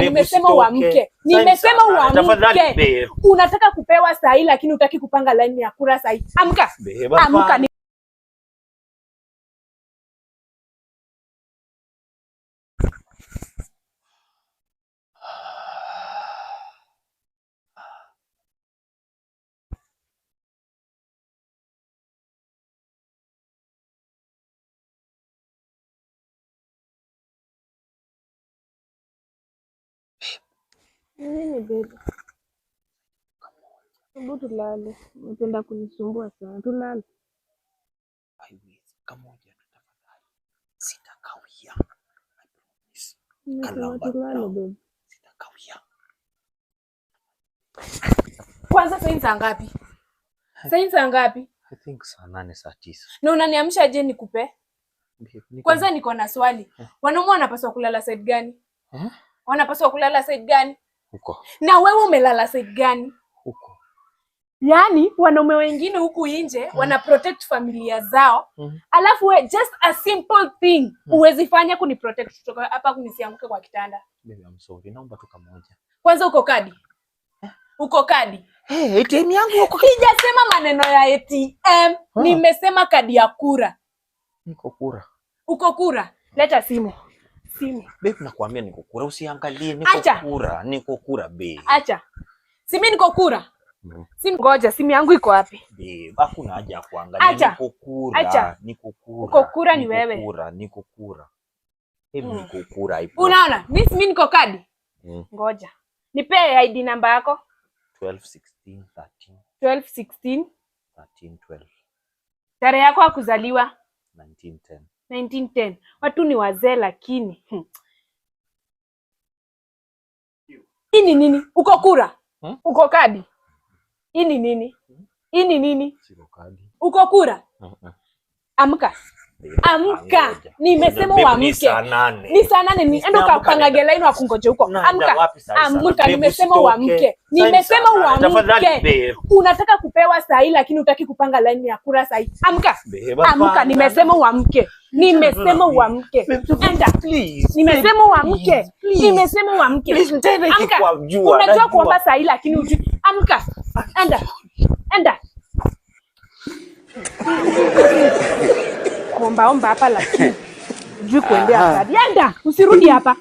Nimesema uamke. Nimesema uamke. Unataka kupewa sahi lakini hutaki kupanga laini ya kura sahi. Amka. Amka. Nini babe? Hebu tulale. Unapenda kunisumbua sana. Tulale. Haiwezi. Kamoja tu tafadhali. Sitakawia. I promise. Nimesema Kalamba tulale down. babe. Sitakawia. Kwanza saa saa ngapi? Saa saa ngapi? I think saa 8, saa 9. Na unaniamsha je nikupe? Babe, niko Kwanza niko na swali. Wanaume wanapaswa kulala side gani? Eh? Wanapaswa kulala side gani? Huko. Na wewe umelala side gani? Huko. Yaani wanaume wengine huku nje wana protect familia zao. Alafu we just a simple thing huwezi fanya kuni protect kutoka hapa kunisianguke kwa kitanda. Baby, I'm sorry. Naomba tu kamoja. Kwanza uko kadi? Uko kadi? Hey, ATM yangu huko. Sijasema maneno ya ATM, nimesema kadi ya kura. Niko kura. Uko kura? Leta simu. Simu. Babe, nakwambia niko kura. Usiangalie, niko Acha. kura. Niko kura, babe. Acha. Si mimi niko kura. Simu ngoja, simu yangu iko wapi? Babe, hakuna haja ya kuangalia. Acha. Niko kura. Acha. Niko kura. Uko kura ni Niko wewe. Kura, niko kura. Babe, niko kura. I promise. Unaona? Mimi si mimi niko kadi. Ngoja. Nipe ID namba yako. 12 16 13 12 16. 13 12 Tarehe yako ya kuzaliwa 19 10. 1910. Watu ni wazee lakini. Hii ni nini? Uko kura? Uko kadi? Hii ni nini? Hii ni nini? Siko kadi. Uko kura? Amka. Amka. Ngoja. Nimesema Babe, ni uamke. saa 8. Ni saa 8 ni enda Naamka ukapangage naenda. line wakungoje huko. Naenda Amka. wapi saa hizi? Amka, Babe, nimesema usitoke. uamke. Saa hizi Nimesema saa 8. Tafadhali, uamke. babe. Unataka kupewa sahi lakini hutaki kupanga line ya kura sahi. Amka. Babe, Amka, hapana. nimesema uamke. Nimesema uamke. Babe, Enda. please, Nimesema babe, uamke. please, please. Nimesema uamke. Please, tena Amka. ikikuwa jua, Unajua najua. kuomba sahi lakini hujui. Amka. Enda. Enda. Kuombaomba hapa lakini hujui kuendea kadi. Enda, usirudi hapa.